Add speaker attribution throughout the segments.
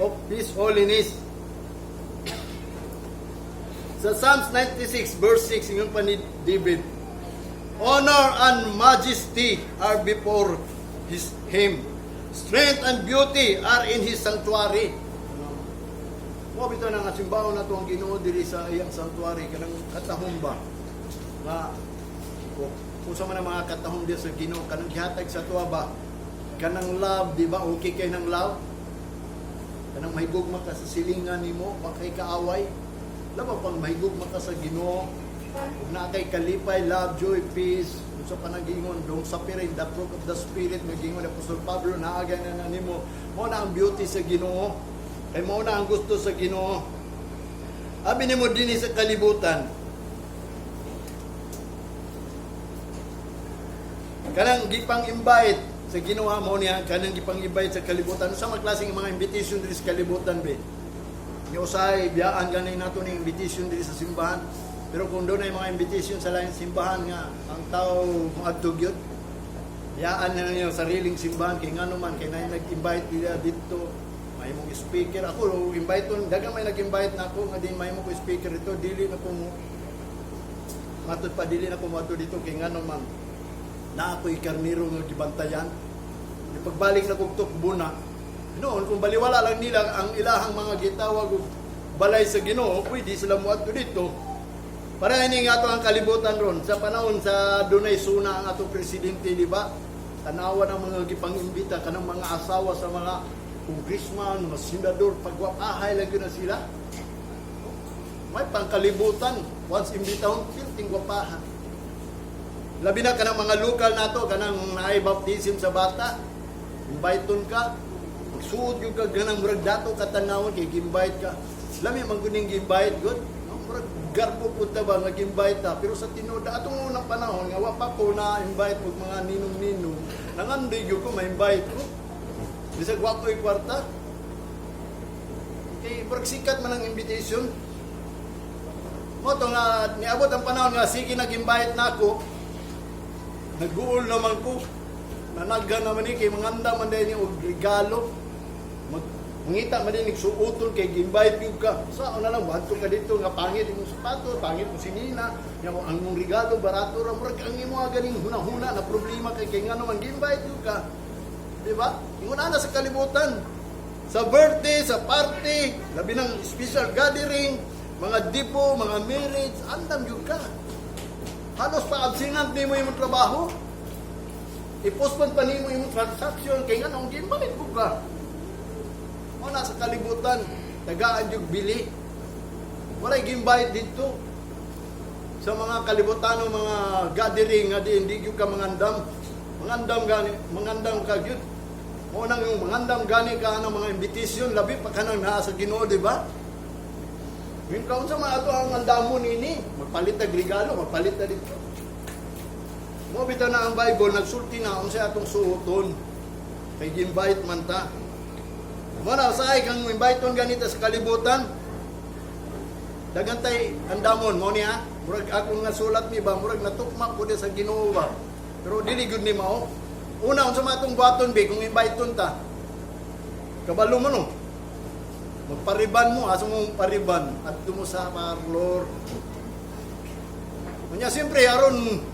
Speaker 1: of His holiness. Sa Psalms 96 verse 6, ingon pa ni David, "Honor and majesty are before him. Strength and beauty are in His sanctuary." Mo bitaw na nga simbahon nato ang Ginoo diri sa iyang sanctuary, kanang katahom ba nga o, kung sa man ang mga katahom diya sa Ginoo, kanang gihatag sa tuwa ba, kanang love, di ba? Okay kay ng love, kanang mahigugma ka sa silingan nimo, wa kay kaaway, labaw pang mahigugma ka sa Ginoo ug naa kay kalipay, love, joy, peace, unsa pa nagingon, long suffering, the fruit of the Spirit nga gingon ni Apostol Pablo, naagay na na nimo. Mo na ang beauty sa Ginoo kay mao na ang gusto sa Ginoo. Abi nimo dinhi sa kalibutan, kanang gipang invite sa Ginoo mo niya, kanang gipang invite sa kalibutan, sa mga klaseng mga invitation diri sa kalibutan be. Ni usahay biyaan gani nato ning invitation diri sa simbahan. Pero kung doon ay mga invitation sa laing simbahan nga ang tao moadto gyud. Biyaan na niyo sariling simbahan kay ngano man kay nay nag-invite nila dito. Mahimong speaker ako, invite on daghang may nag-invite na ako nga din mahimo ko speaker ito, dili na ko mo matud pa, dili na ko moadto dito kay ngano man na ako'y karniro nga gibantayan. Di pagbalik na kog tukbo na. Noon, kung baliwala lang nila ang ilahang mga gitawag og balay sa Ginoo, pwede sila moadto dito. Para ini nga ato ang kalibutan ron sa panahon sa dunay suna ang atong presidente, di ba? Tanawa ng mga gipang-imbita kanang mga asawa sa mga congressman, mga senador, pagwapahay lang yun na sila. May pangkalibutan, once imbitahon, pirting gwapahan. Labi na kanang mga lokal nato, kanang naay baptism sa bata, inviteon ka, magsuot yung ka ganang murag dato katanawon kay gi-invite ka. Lami man gud ning gi-invite gud. No? Murag garbo pud ta ba nga gi-invite ta. Pero sa tinuod atong unang panahon nga wa pa ko na invite og mga ninong-ninong, nangandoy gyud ko ma-invite ko. Bisag wa ko'y kwarta. Kay murag sikat man ang invitation. Mo to nga niabot ang panahon nga sige nag-invite na ako. Nag-uol naman ko. Nanaga naman ni kay manganda man din og regalo. Mag mangita man din suoton kay gi-invite gyud ka. Sa na lang badto ka dito nga pangit imong sapato, pangit mo sinina, nya ang imong regalo barato ra, murag ang imo ganing huna-huna na problema kay kay ngano man gi-invite gyud ka. Di ba? Ingon ana sa kalibutan. Sa birthday, sa party, labi ng special gathering, mga dipo, mga marriage, andam gyud ka. Halos pa absinant nimo imong trabaho. I-postpone pa nimo imong transaction kay nganong gi-invite ko ka. Mo na sa kalibutan, tagaan yung bili. Walay gi-invite dito. Sa mga kalibutano, mga gathering nga di hindi gyud ka mangandam. Mangandam gani, mangandam ka gyud. Mo nang yung mangandam gani ka ng mga invitation, labi pa kanang naa sa Ginoo, di ba? Yung kaon sa mga ato ang andamon nini, magpalit og regalo, magpalit na dito. Mo bitaw na ang Bible nagsulti na unsa atong suoton. Kay gi-invite man ta. Mo na usahay kang invite-on ganita sa kalibutan. Daghan tay andamon mo niya. Murag akong nga sulat ni ba, murag natukma ko sa Ginoo ba. Pero dili gud ni mao. Una, unsa man atong buhaton be kung invite-on ta? Kabalo mo no. Magpariban mo, asa mo pariban adto mo sa parlor. Unya siyempre aron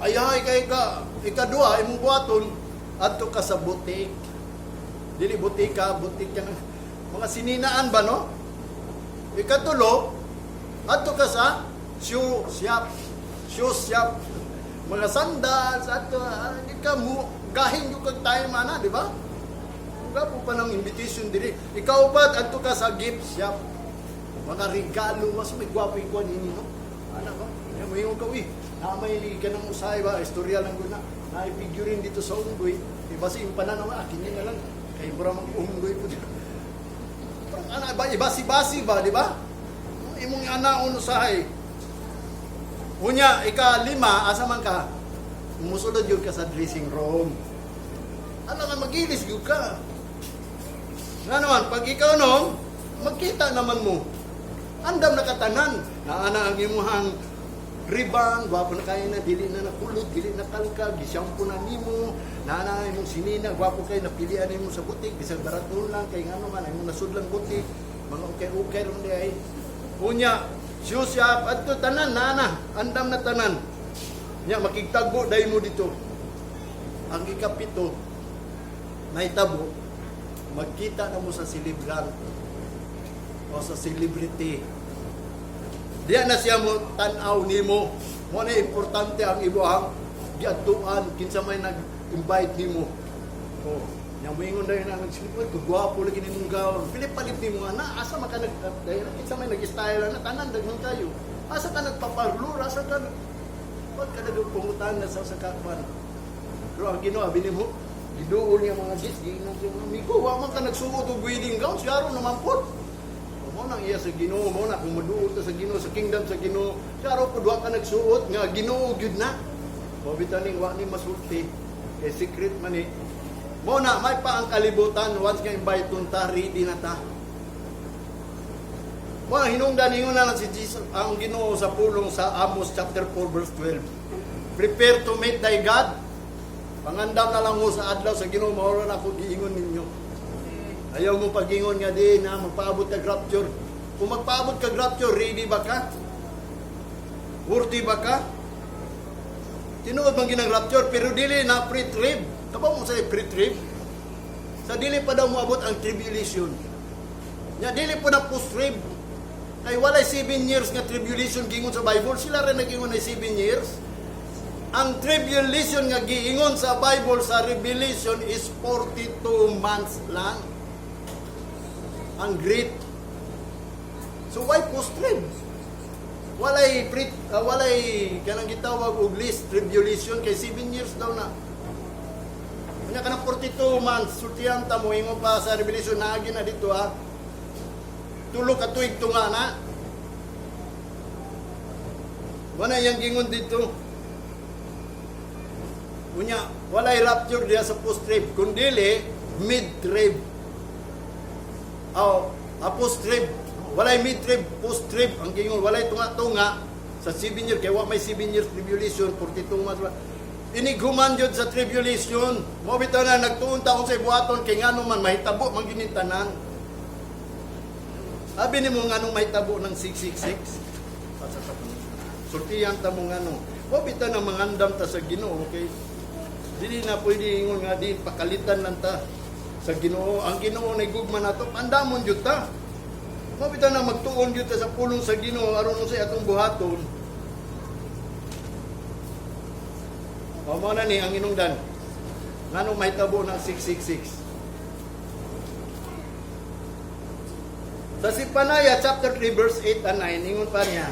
Speaker 1: ayahay kay ka ikadua imong buhaton, adto ka sa boutique. Dili butika, boutique ka ng mga sininaan ba, no? Ikatulo, adto ka sa shoe shop. Shoe shop. Mga sandals, adto di ka mo gahin yung kag time ana, di ba? Gapo pa ng invitation diri. Ikaw ba adto ka sa gift shop. Mga regalo, mas may gwapo yung kuan ini, no? Ana ba? Ya mo ka uy. Na may ka ng usahay ba, istorya lang gud na. Na figurine dito sa unggoy. Iba si impana naman akin na lang. Kay mura mang unggoy po dito. Parang ana ba, ibasi-basi ba, di ba? Imong ana usahay. Unya, ika lima, asa man ka? Musulod yun ka sa dressing room. Ano nga, magilis yun ka. Nga naman, pag ikaw no, magkita naman mo. Andam na katanan. Naana ang imuhang Ribbon, gwapo na kayo na, dili na nakulot, dili na kalkal, gishampoo na nimo, nana imong sinina, gwapo kayo, napilian nimo sa butik, bisag baraton lang, kay ngano man, imong nasudlang butik, mga ukay-ukay ron di ay. Unya, shoes shop, adto tanan, nana, andam na tanan. Nya, makigtagbo dahil mo dito. Ang ikapito, nahitabo, magkita na mo sa celebrant o sa celebrity. Diya na siya mo tan-aw nimo. Mo na importante ang imuhang giadtuan kinsa may nag-invite nimo. Oh, nya moingon dayon na nagsilip, "Gwapo lagi nimong gawon." Pilip palit nimo nga na asa man ka nag dayon, kinsa may nag-style na tanan daghan kayo. Asa ka nagpaparlor, asa ka wag ka nagpungutan na sa kakwan. Pero ang Ginoo abi nimo, giduol niya mga gis, giingon siya mga amigo, wa man ka nagsuot og wedding gown, siyaro naman pod. Mo nang iya sa Ginoo, mo na kung maduol ta sa Ginoo, sa kingdom sa Ginoo, siyaro pod wa ka nagsuot nga Ginoo gyud na. Mo bitaw ning wa ni masulti kay secret man ni. Mo na may pa ang kalibutan once nga invite ta, ready na ta. Mo ang hinungdan, ingon na lang si Jesus ang Ginoo sa pulong sa Amos chapter 4 verse 12. "Prepare to meet thy God." Pangandam na lang mo sa adlaw sa Ginoo, mao na ako giingon ninyo. Ayaw mo pagingon nga di na magpaabot ka rapture. Kung magpaabot ka rapture, ready ba ka? Worthy ba ka? Tinuod man ginang rapture pero dili na pre-trib. Kabaw mo sa pre-trib? Sa dili pa daw moabot ang tribulation. Nya dili po na post-trib. Kay walay 7 years nga tribulation gingon sa Bible. Sila rin nagingon na 7 years. Ang tribulation nga giingon sa Bible sa Revelation is 42 months lang. Ang great. So why post-trib? Walay kanang gitawag og list tribulation kay 7 years daw na. Unya kanang 42 months, sultihan ta mo ingon pa sa Revelation naagi na dito ha. 3 ka tuig tunga na. Wala yang gingon dito. Unya, walay rapture diya sa post-trib, kundi mid-trib. Oh, post-trib. Walay mid-trib, post-trib. Ang gingon, walay tunga-tunga sa 7 year, kay wa may 7 years tribulation, 42 months. Inighuman jud sa tribulation. Mo bitaw na nagtuon ta sa buhaton kay ngano man mahitabo man gyud ning tanan. Abi nimo nganong mahitabo ng 666? Sultihan ta mo ngano. Mo bitaw na mangandam ta sa Ginoo kay dili na pwede ingon nga di pakalitan lang ta sa Ginoo. Ang Ginoo na gugma nato, pandamon jud ta. Mo bitaw na magtuon jud ta sa pulong sa Ginoo aron unsay atong buhaton. O mo na ni ang inungdan. Nganong mahitabo ng 666? Sa Zephaniah chapter 3 verse 8 and 9, ingon pa niya,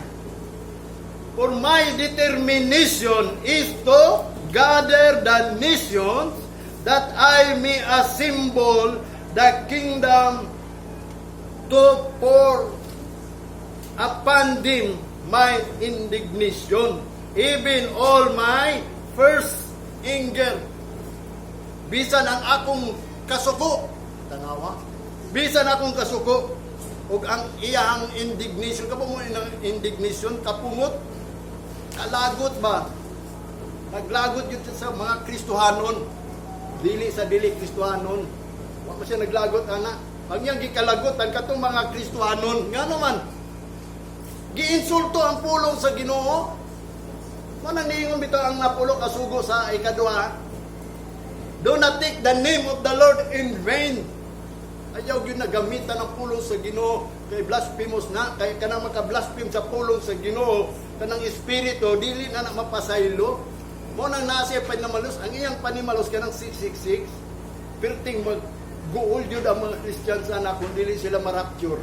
Speaker 1: "For my determination is to gather the nations that I may assemble the kingdom to pour upon them my indignation, even all my fierce anger." Bisan ang akong kasuko, tanawa, bisan akong kasuko, ug ang iyang indignation, kapo mo inang indignation, kapungot, kalagot ba? Naglagot yun sa mga Kristohanon. Dili sa dili Kristohanon. Wa pa siya naglagot, ana. Ang iyang gikalagotan katong mga Kristohanon. Nga naman, giinsulto ang pulong sa Ginoo. Manang niingon bitaw ang napulo kasugo sa ikaduha. "Do not take the name of the Lord in vain." Ayaw gyud nagamitan ang pulong sa Ginoo kay blasphemous na, kay kanang maka-blaspheme sa pulong sa Ginoo, kanang espiritu dili na na mapasaylo. Mo nang naa siya panimalos, ang iyang panimalos kanang 666, perting mag-guol gyud ang mga Christian sana kung dili sila ma-rapture.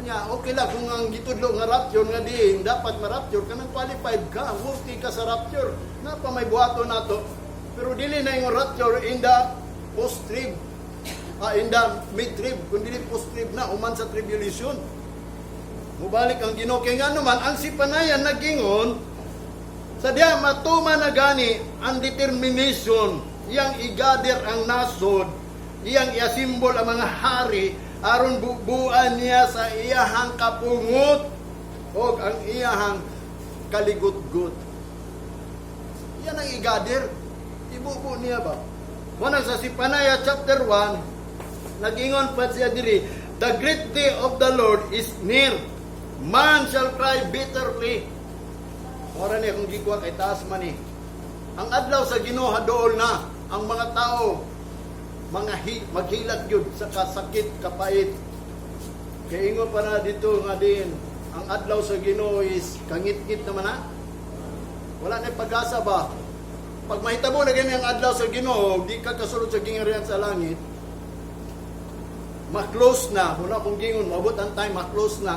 Speaker 1: Unya, okay lang kung ang gitudlo nga rapture nga diin dapat ma-rapture kanang qualified ka, worthy ka sa rapture. Na pa may buhaton nato. Pero dili na yung rapture in the post-trib. In the mid-trib, kung dili post-trib na, human sa tribulation. Mubalik ang Ginoo kay nga naman ang Zephaniah nagingon sa diya matuman na gani ang determination iyang i-gather ang nasod, iyang i-assemble ang mga hari aron bubuan niya sa iyahang kapungot og ang iyahang kaligutgot. Yan ang i-gather. Ibubo niya ba? Muna sa Zephaniah chapter 1, nag-ingon pa siya diri, "The great day of the Lord is near. Man shall cry bitterly." Mora ni akong gikuha kay taas man ni. Ang adlaw sa Ginoo hadool na, ang mga tao mga maghilak gyud sa kasakit, kapait. Kay ingon pa na dito nga din, ang adlaw sa Ginoo is kangit-ngit naman na. Wala na pag-asa ba? Pag mahitabo na gani ang adlaw sa Ginoo, di ka kasulod sa gingharian sa langit. Ma-close na, muna kong gingon, maabot ang time, ma-close na.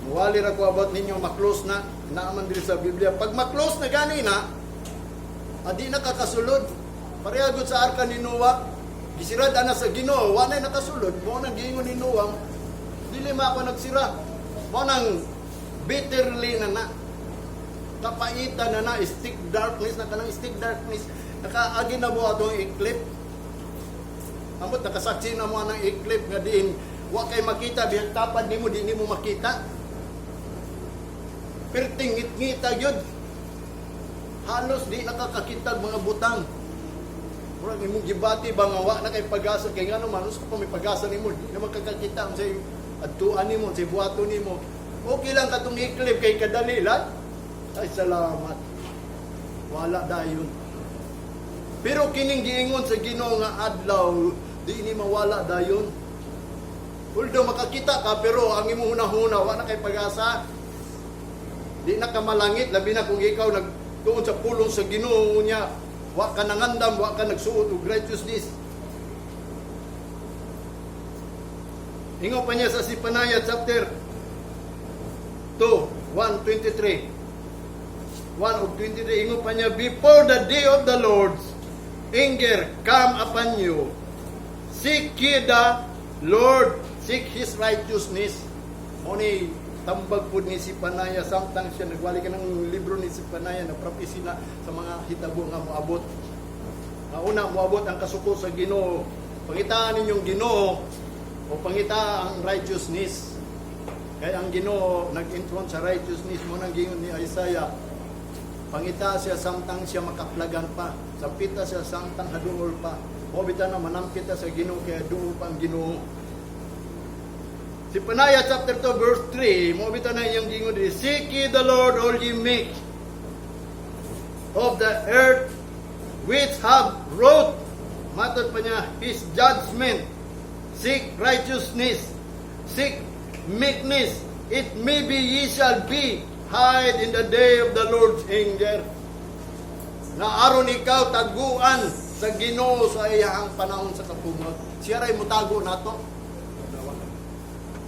Speaker 1: Muwali ra ko about ninyo, ma-close na. Naaman diri sa Biblia. Pag ma-close na gani na, adi na kakasulod. Pareha gud sa arka ni Noah. Gisirad ana sa Ginoo, wa na nakasulod. Mo nang giingon ni Noah, "Dili ma ako nagsira." Mo nang bitterly na na. Kapaitan na na, thick darkness na, kanang thick darkness. Nakaagi na mo atong eclipse. Amot nakasaksi na mo ang eclipse nga diin wa kay makita, bihag tapad nimo, di nimo makita. Perting ngit-ngita gyud. Halos di nakakakita mga butang. Murag imong gibati ba nga wa na kay pag-asa, kay ngano man usa pa may pag-asa nimo, di naman kakakita sa adtuan nimo, sa buhaton nimo. Okay lang katong eclipse kay kadali lang. Ay, salamat. Wala dayon. Pero kining giingon sa Ginoo nga adlaw, di ni mawala dayon. Although makakita ka, pero ang imong hunahuna wa na kay pag-asa. Di na ka malangit, labi na kung ikaw nagtuon sa pulong sa Ginoo niya, wa ka nangandam, wa ka nagsuot og righteousness. Ingon pa niya sa Zephaniah chapter 2, 1, 23. 1 of 23, ingon pa niya, "Before the day of the Lord's anger come upon you, seek ye the Lord, seek His righteousness." Mo ni tambag po ni Zephaniah samtang siya nagwali ka ng libro ni Zephaniah na prophecy na sa mga hitabo nga moabot. Nga una, moabot ang kasuko sa Ginoo. Pangitaan ninyong Ginoo o pangita ang righteousness. Kaya ang Ginoo nag-enthrone sa righteousness. Mo nang gingon ni Isaiah, pangita siya samtang siya makaplagan pa. Sampita siya samtang haduol pa. Mo bitaw na manampit ta sa Ginoo kaya duol pa ang Ginoo. Zephaniah chapter 2 verse 3, mo bitaw na iyang gingon diri, "Seek ye the Lord, all ye meek of the earth which have wrought," matod pa niya, "his judgment. Seek righteousness, seek meekness. It may be ye shall be hid in the day of the Lord's anger." Na aron ikaw taguan sa Ginoo sa iyang panahon sa kapungot. Siya ray mutago nato.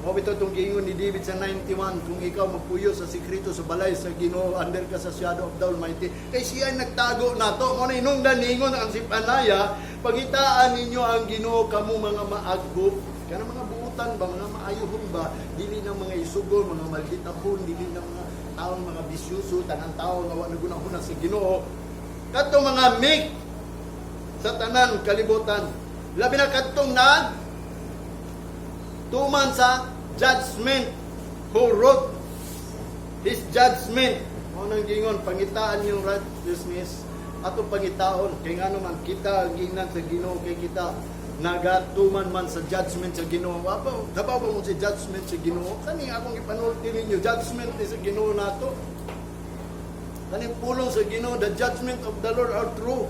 Speaker 1: Mo bitaw itong giingon ni David sa 91, kung ikaw magpuyo sa sekreto sa balay sa Ginoo, under ka sa shadow of the Almighty. Kay siya ay nagtago nato. Mo na inungdan ningon ang Zephaniah, "Pangitaan ninyo ang Ginoo, kamo mga maagko." Kana mga buutan ba, mga maayuhon ba, dili na mga isugon, mga malditahon, dili na mga taong mga bisyuso, tanan tao nga wa nagunahuna sa Ginoo. Kadtong mga meek sa tanan kalibutan. Labi na kadtong nag tuman sa judgment, who wrought his judgment. Mao nang gingon, "Pangitaan yung righteousness." Ato pangitaon kay ngano man kita ang giingnan sa Ginoo kay kita nagatuman man sa judgment sa Ginoo. Abaw, kabaw ba mo sa judgment sa Ginoo? Kani akong ipanulti ninyo, judgment ni sa Ginoo nato. Kaning pulong sa Ginoo, "The judgment of the Lord are true."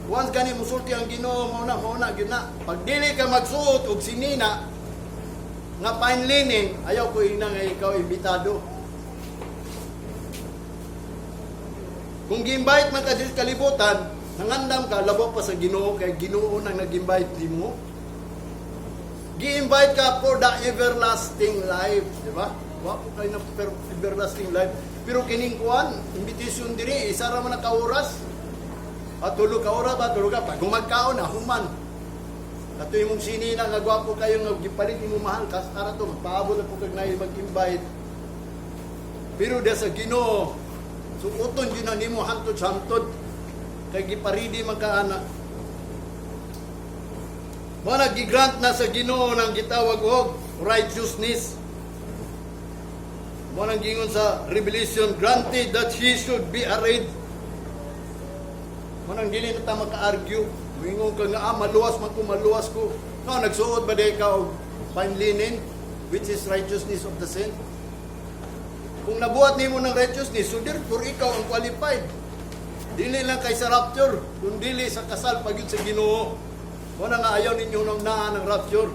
Speaker 1: Once gani musulti ang Ginoo, mao na gyud na. Pag dili ka magsuot og sinina nga fine linen, ayaw ko ina nga ikaw imbitado. Kung gi-invite man ka sa kalibutan, nangandam ka, labaw pa sa Ginoo kay Ginoo nang nag-invite nimo. Gi-invite ka for the everlasting life, di ba? Wa po kayo na everlasting life. Pero kining kuan, invitation diri, isa ra man na ka oras. At 3 ka oras ba, 3 ka. Pag gumagkaon na, human. Ato imong sinina nga gwapo kayo nga gipalit nimo mahal kas ara to magpaabot na po kag naay mag-invite. Pero da sa Ginoo, suoton gyud na nimo hantod sa hantod kay giparidi man ka ana. Mo na gigrant na sa Ginoo nang gitawag og righteousness. Mo nang gingon sa Revelation, granted that he should be arrayed. Mo nang dili na ta maka-argue. Moingon ka nga, "Ah, maluwas man ko, maluwas ko." No, nagsuot ba di ka og fine linen, which is righteousness of the saint? Kung nabuhat nimo ng righteousness, so therefore ikaw ang qualified. Dili lang kay sa rapture, kung dili sa kasal pag sa Ginoo. Wala nga ayaw ninyo nang naa ng rapture.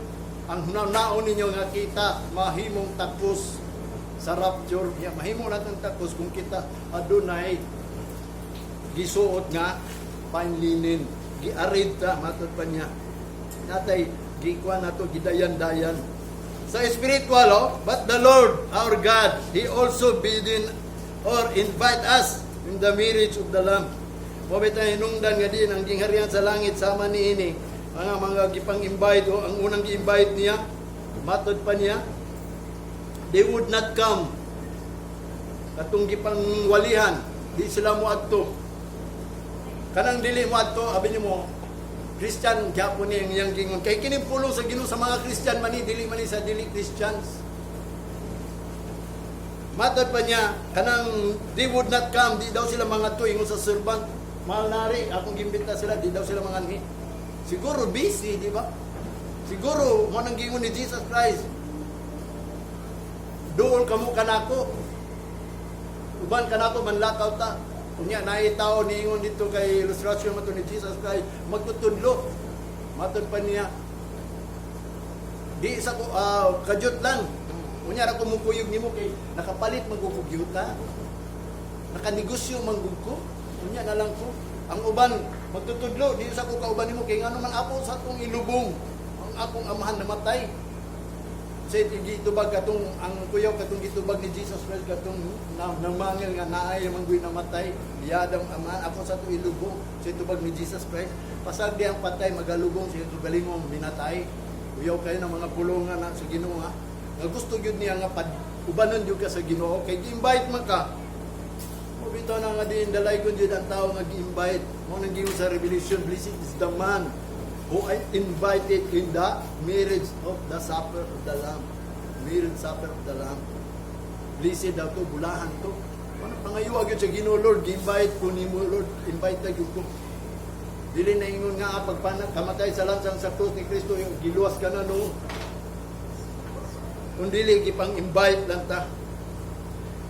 Speaker 1: Ang naon ninyo nga kita mahimong takos sa rapture. Ya, mahimo natin takos kung kita adunay gisuot nga fine linen. Giarid ta, matod pa niya. Natay, gikuan nato, gidayan-dayan. Sa spiritual, oh, but the Lord, our God, He also bidden or invite us in the marriage of the Lamb. Mo bitaw hinungdan nga din ang gingharian sa langit sama niini mga mga gipang-invite o ang unang gi-invite niya, matod pa niya, they would not come. Katong gipangwalihan, di sila mo adto. Kanang dili mo adto, abi nimo Christian gyapon ni ang iyang gingon. Kay kini pulong sa Ginoo sa mga Christian man ni, dili man ni sa dili Christians. Matod pa niya, kanang they would not come, di daw sila mga to, ingon sa servant, "Mahal nari, akong gimbita sila, di daw sila mga anhi." Siguro busy, di ba? Siguro, mo nang gingon ni Jesus Christ, "Duol kamo kanako. Uban kanako, manlakaw ta." Unya, naay tao niingon dito kay ilustrasyon mo to ni Jesus Christ, magtutudlo. Matod pa niya, di sa ko kadyot lang. Unya ra ko mukuyog nimo kay nakapalit man ko kog yuta. Nakanegosyo man gud ko. Unya na lang ko. Ang uban magtutudlo, di sa ko kauban nimo kay ngano man apo sa atong ilubong. Ang akong amahan namatay. Sa gitubag katong ang kuyaw katong gitubag ni Jesus Christ katong na, namangil nga naay man guy namatay iyadang amahan ako sa atong ilubong. Sa tubag ni Jesus Christ, pasag di ang patay magalubong sa iyang galingong binatay. Uyaw kayo ng mga pulongan na sa Ginoo ha, nga gusto gyud niya nga pad ubanon gyud ka sa Ginoo kay gi-invite man ka. Mo bitaw na nga diin dalay ko gyud ang tao nga gi-invite. Mo nang giingon sa Revelation, blessed is the man who I invited in the marriage of the supper of the Lamb. Marriage supper of the Lamb. Blessed daw to, bulahan to. Ano pangayuwa gyud sa Ginoo, "Lord, gi-invite ko nimo, Lord, invite na gyud ko." Dili na ingon nga pagpanak kamatay sa lansang sa krus ni Kristo, yung giluwas ka na, no. Kung dili gipang-invite lang ta.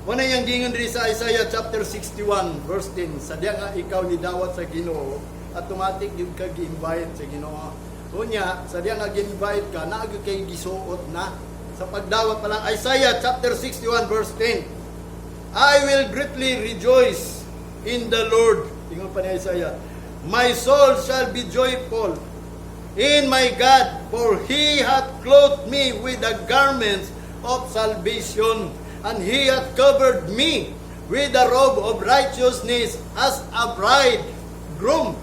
Speaker 1: Wala yang gingon diri sa Isaiah chapter 61 verse 10. Sa diya nga ikaw ni dawat sa Ginoo, automatic gyud ka gi-invite sa Ginoo. Unya, sa diya nga gi-invite ka, naa gyud kay gisuot na. Sa pagdawat pa lang, Isaiah chapter 61 verse 10. I will greatly rejoice in the Lord. Ingon pa ni Isaiah. My soul shall be joyful in my God, for He hath clothed me with the garments of salvation, and He hath covered me with the robe of righteousness, as a bridegroom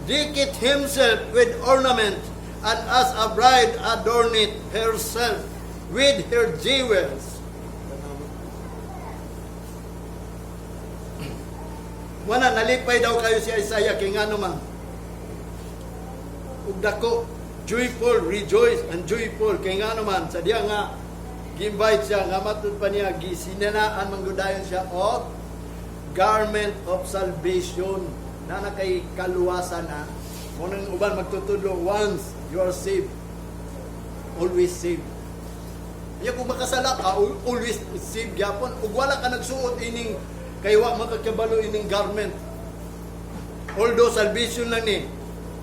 Speaker 1: decketh himself with ornament, and as a bride adorneth herself with her jewels. Wala, nalipay daw kayo si Isaiah kay ngano man. Ug dako, joyful, rejoice and joyful kay ngano man sa diya nga gi-invite siya nga matud pa niya gisinanaan man gud dayon siya og garment of salvation na na kay kaluwasan na. Mo nang uban magtutudlo, once you are saved, always saved. Iya kung makasala ka, always saved gyapon. Ug wala ka nagsuot ining kay wa man ka kabalo ining garment. Although salvation lang ni.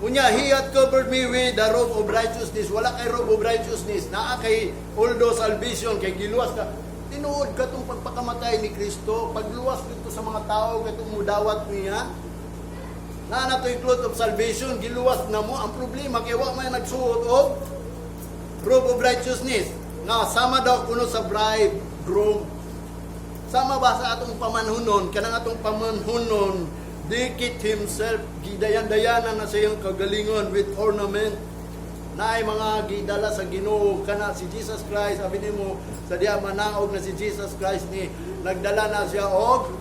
Speaker 1: Unya, He hath covered me with the robe of righteousness. Wala kay robe of righteousness. Naa kay although salvation, kay giluwas ka. Tinuod katong pagpakamatay ni Kristo, pagluwas dito sa mga tao katong mudawat niya. Naa na to'y cloth of salvation, giluwas na mo. Ang problema, kay wa may nagsuot og robe of righteousness. Nga sama daw kuno sa bridegroom. Sama ba sa atong pamanhunon, kanang atong pamanhunon, decketh himself, gidayan-dayanan na sa iyang kagalingon with ornament. Naay mga gidala sa Ginoo kana si Jesus Christ, abi nimo sa diya manaog na si Jesus Christ ni nagdala na siya og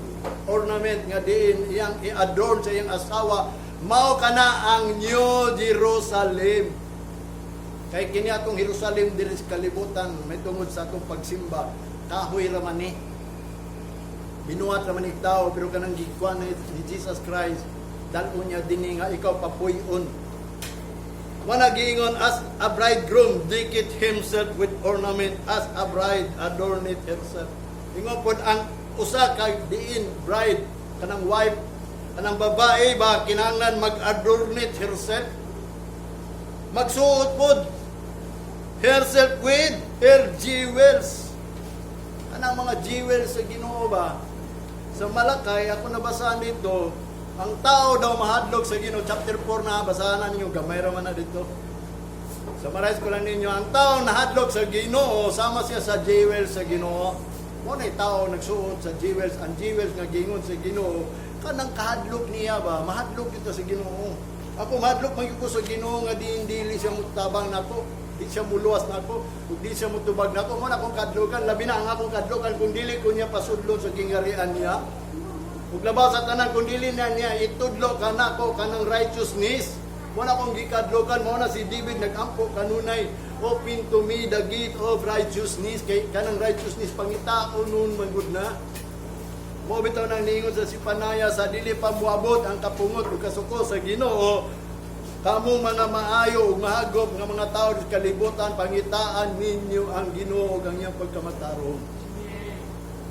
Speaker 1: ornament nga diin iyang i-adorn sa iyang asawa. Mao kana ang New Jerusalem. Kay kini atong Jerusalem diri sa kalibutan may tungod sa atong pagsimba. Kahoy ra man ni. Binuhat ra man ni tao, pero kanang gikuan ni Jesus Christ, dal-on niya dinhi nga ikaw papuy-on. Wala giingon, "As a bridegroom decketh himself with ornament, as a bride adorneth herself." Ingon pod ang usa ka diin bride, kanang wife, kanang babae ba, kinahanglan mag-adornit herself. Magsuot pod herself with her jewels. Kanang mga jewels sa Ginoo ba? Sa Malakay, ako nabasahan dito, ang tao daw mahadlok sa Ginoo, chapter 4 na, basahan na ninyo, gamay ra man na dito. Summarize ko lang ninyo, ang tao nahadlok sa Ginoo, sama siya sa jewels sa Ginoo. Mo na tao nagsuot sa jewels, ang jewels nga gingon sa Ginoo, kanang kahadlok niya ba, mahadlok ito sa Ginoo. Ako mahadlok man gyud ko sa Ginoo nga di dili siya mutabang nako, di siya muluwas nako, ug di siya mutubag nako. Mo na akong kadlokan, labi na ang akong kadlokan kung dili ko niya pasudlon sa gingharian niya. Ug labaw sa tanan kung dili na niya itudlo kanako kanang righteousness. Mo na akong gikadlokan, mo na si David nagampo kanunay, "Open to me the gate of righteousness," kay kanang righteousness pangitao nun man gud na. Mo bitaw nang niingon sa Zephaniah, sa dili pa moabot ang kapungot ug kasuko sa Ginoo, kamo mga maayo ug mahagop nga mga tawo sa kalibutan, pangitaan ninyo ang Ginoo ug ang iyang pagkamatarong.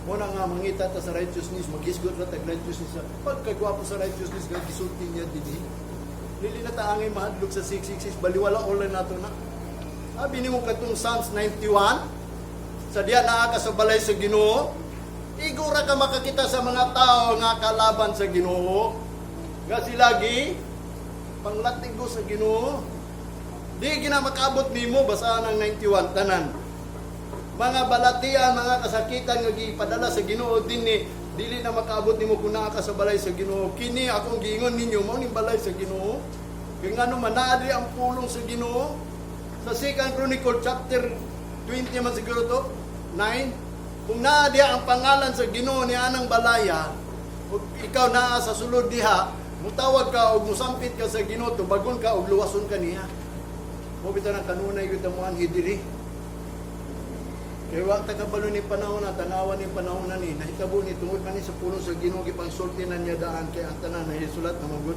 Speaker 1: Mo na nga mangita ta sa righteousness, maghisgot ra tag righteousness. Pagkagwapo sa righteousness nga gisulti niya dinhi. Dili na ta angay mahadlok sa 666, baliwala ulan nato na. Abi nimo katong Psalms 91, sa diya naa ka sa balay sa Ginoo, igo ra ka makakita sa mga tao nga kalaban sa Ginoo. Nga sila gi panglatigo sa Ginoo. Di gina makaabot nimo, basahan ang 91 tanan. Mga balatian, mga kasakitan nga gipadala sa Ginoo dinhi, dili na makaabot nimo kung naa ka sa balay sa Ginoo. Kini akong giingon ninyo, mao ning balay sa Ginoo. Kay ngano man naa diri ang pulong sa Ginoo. Sa Second Chronicle chapter 20 man siguro to, 9, kung naa diha ang pangalan sa Ginoo ni anang balaya, ug ikaw naa sa sulod diha, mutawag ka og musampit ka sa Ginoo, tubagon ka og luwason ka niya. Mo bitaw nang kanunay gyud mo anhi diri. Kay wa ta kabalo ni panahon na, tanawa ni panahon na ni, nahitabo ni tungod man ni sa pulong sa Ginoo, gipangsulti na niya daan kay ang tanan nahisulat na magud.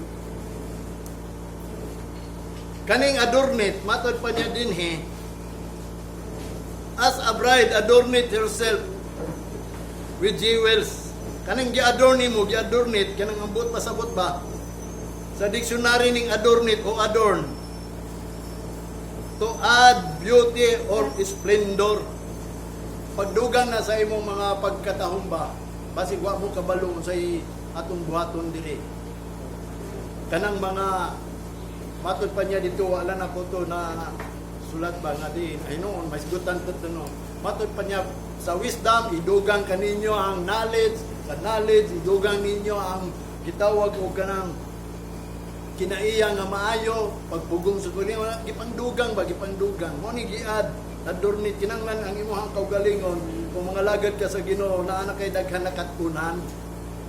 Speaker 1: Kaning adornit, matod pa niya dinhi, "As a bride adorneth herself with jewels." Kaning gi-adorn nimo, gi-adornit, kanang ambot pasabot ba? Sa dictionary ning adornit o adorn, to add beauty or splendor. Pagdugang na sa imong mga pagkatahom ba, basig wa mo kabalo unsay atong buhaton diri. Kanang mga matod pa niya dito, wala na ko to na sulat ba nga di ay noon may sigutan to no. Matod pa niya sa wisdom, idugang kaninyo ang knowledge, sa knowledge idugang ninyo ang gitawag og kanang kinaiya nga maayo, pagpugong sa kuling, wala gipangdugang ba, gipangdugang mo ni giad adornit. Kinanglan ang imong kaugalingon kung mga lagad ka sa Ginoo, naa na kay daghan na kat-unan.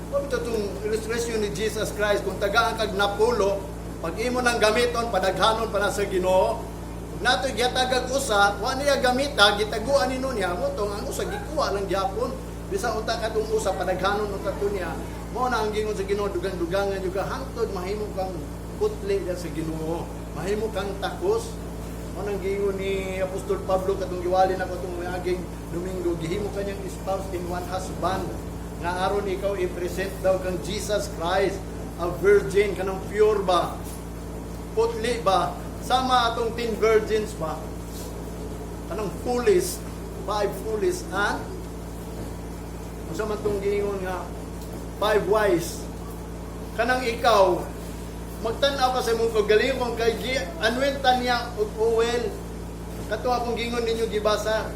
Speaker 1: Mo bitaw tong illustration ni Jesus Christ, kung tagaan kag napulo, pag imo nang gamiton, padaghanon pa na sa Ginoo. Ug nato gihatagag usa, wa niya gamita, gitaguan nino niya mo tong ang usa gikuha lang gyapon. Bisa unta katong usa, padaghanon unta to niya. Mo na ang gingon sa Ginoo, dugang-dugangan juga hangtod mahimo kang putli diyan sa Ginoo, mahimo kang takos. Mo nang giingon ni Apostol Pablo katong giwali na katong miaging Domingo, gihimo kanyang spouse in one husband nga aron ikaw i-present daw kang Jesus Christ, a virgin, kanang pure ba, putli ba, sama atong 10 virgins ba, kanang foolish, five foolish and unsa man tong giingon nga five wise. Kanang ikaw magtan-aw ka sa imong kaugalingon kay gi anwenta niya og oil. Kato akong gingon ninyo, gibasa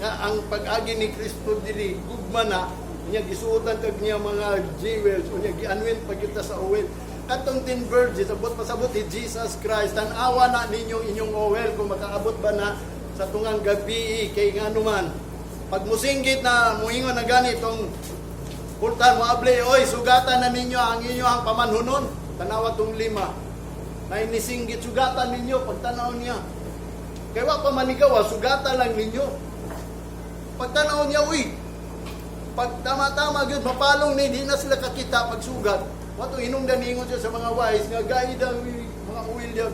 Speaker 1: nga ang pag-agi ni Kristo dili gugma na niya, gisuotan kag niya mga jewels, unya gianwent pag kita sa oil. Katong 10 virgins, abot pasabot ni Jesus Christ, tan-awa na ninyo inyong oil kung makaabot ba na sa tungang gabi, kay ngano man pag musinggit na, muingon na gani tong pultan, moable, "Oy, sugatan na ninyo ang inyong pamanhunon." Tanawa tong lima na inisinggit, "Sugatan ninyo." Pagtanaw niya, kay wa pa manigaw, sugatan lang ninyo. Pagtanaw niya, uy, pag tama-tama gyud mapalong ni, di na sila kakita pagsugat. Mato hinungdan ningon siya sa mga wise nga gaida mga oil diya.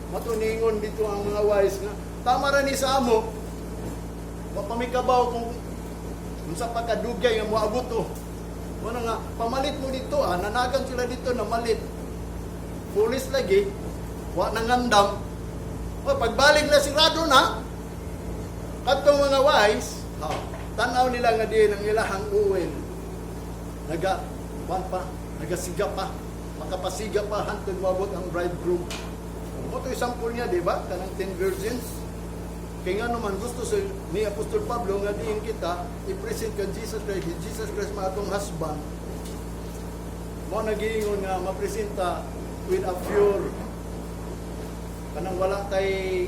Speaker 1: Mato ningon dito ang mga wise nga tama ra ni sa amo. Wa pa mi kabaw kung unsa pa kadugay nga moabot to. Mao nga pamalit mo dito, ah, nanagan sila dito na malit. Pulis lagi, wa nangandam. O, pagbalik na sirado na, katong mga wise, oh, tanaw nila nga diin ang ilahang oil. Naga, kuan pa, nagasiga pa, makapasiga pa hantod moabot ang bridegroom. Mao to sample niya, di ba? Kanang 10 virgins. Kaya nga naman gusto sa ni Apostol Pablo nga diin kita i-present ka Jesus Christ, si Jesus Christ maatong husband. Mo nagiingon nga mapresenta with a pure, kanang wala tay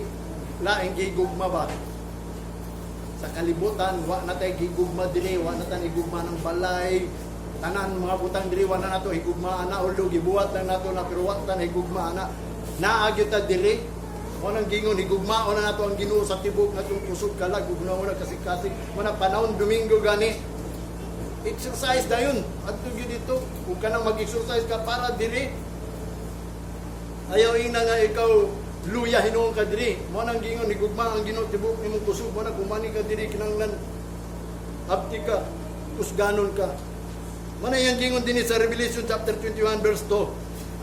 Speaker 1: laing gigugma ba sa kalibutan, wa na tay gigugma diri, wa na tay higugma ng balay, tanan mga butang diri wa na nato higugma ana, although gibuhat lang nato na, pero wa ta higugma ana, naa gyud ta diri. Mo nang gingon higugma na nato ang Ginoo sa tibok natong kusog, kalag ug na kasing-kasing. Mo na panahon Domingo gani, exercise dayon, adto gyud dito ug kanang mag-exercise ka para diri. Ayaw ina nga ikaw luya hinuon ka diri. Mo nang gingon higugma ang Ginoo tibok nimong kusog. Mo na kumani ka diri, kinahanglan abti ka, kusganon ka. Mo na iyang gingon dinhi sa Revelation chapter 21 verse 2.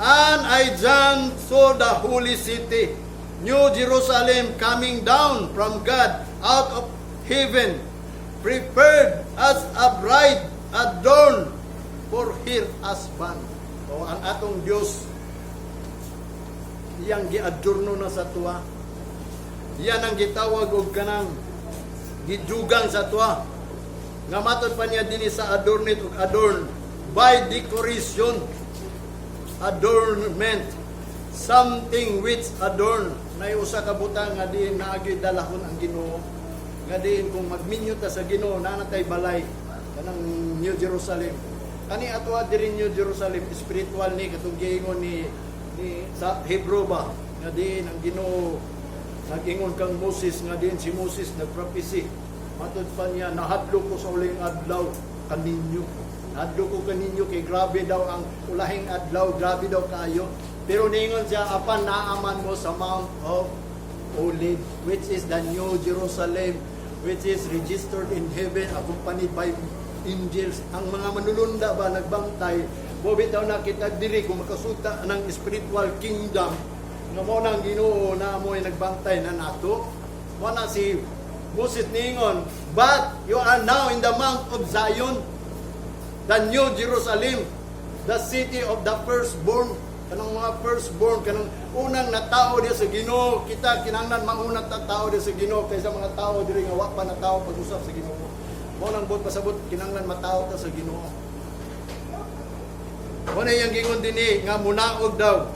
Speaker 1: "And I, John, saw the holy city, New Jerusalem, coming down from God out of heaven, prepared as a bride adorned for her husband." O ang atong Dios iyang giadorno na sa tuwa. Iyan ang gitawag og kanang gidugang sa tuwa. Nga matod pa niya dinhi sa adornit ug adorn by decoration, adornment, something which adorn. Nay usa ka butang nga diin naagi dalahon ang Ginoo. Nga diin kung magminyo ta sa Ginoo, naa na tay balay, kanang New Jerusalem. Kani ato diri New Jerusalem spiritual ni katong giingon ni sa Hebrew ba nga diin ang Ginoo nag-ingon kang Moses, nga diin si Moses nagprophecy. Matod pa niya, "Nahadlok ko sa ulahing adlaw kaninyo. Nahadlok ko kaninyo kay grabe daw ang ulahing adlaw, grabe daw kaayo." Pero ningon siya, "Apan naaman mo sa Mount of Olive," which is the New Jerusalem, which is registered in heaven, accompanied by angels. Ang mga manulunda ba nagbantay, mo bitaw na kita diri kung makasuta ng spiritual kingdom nga mo nang Ginoo na mo'y nagbantay na nato. Mo na si Moses ningon, "But you are now in the Mount of Zion, the New Jerusalem, the city of the firstborn." Kanang mga firstborn, kanang unang natao diya sa Ginoo. Kita kinahanglan maunang tao diya sa Ginoo kaysa mga tao diri nga wa pa natao pag-usap sa Ginoo. Mo nang buot pasabot, kinahanglan matao ta sa Ginoo. Mo na iyang gingon dinhi nga munaog daw.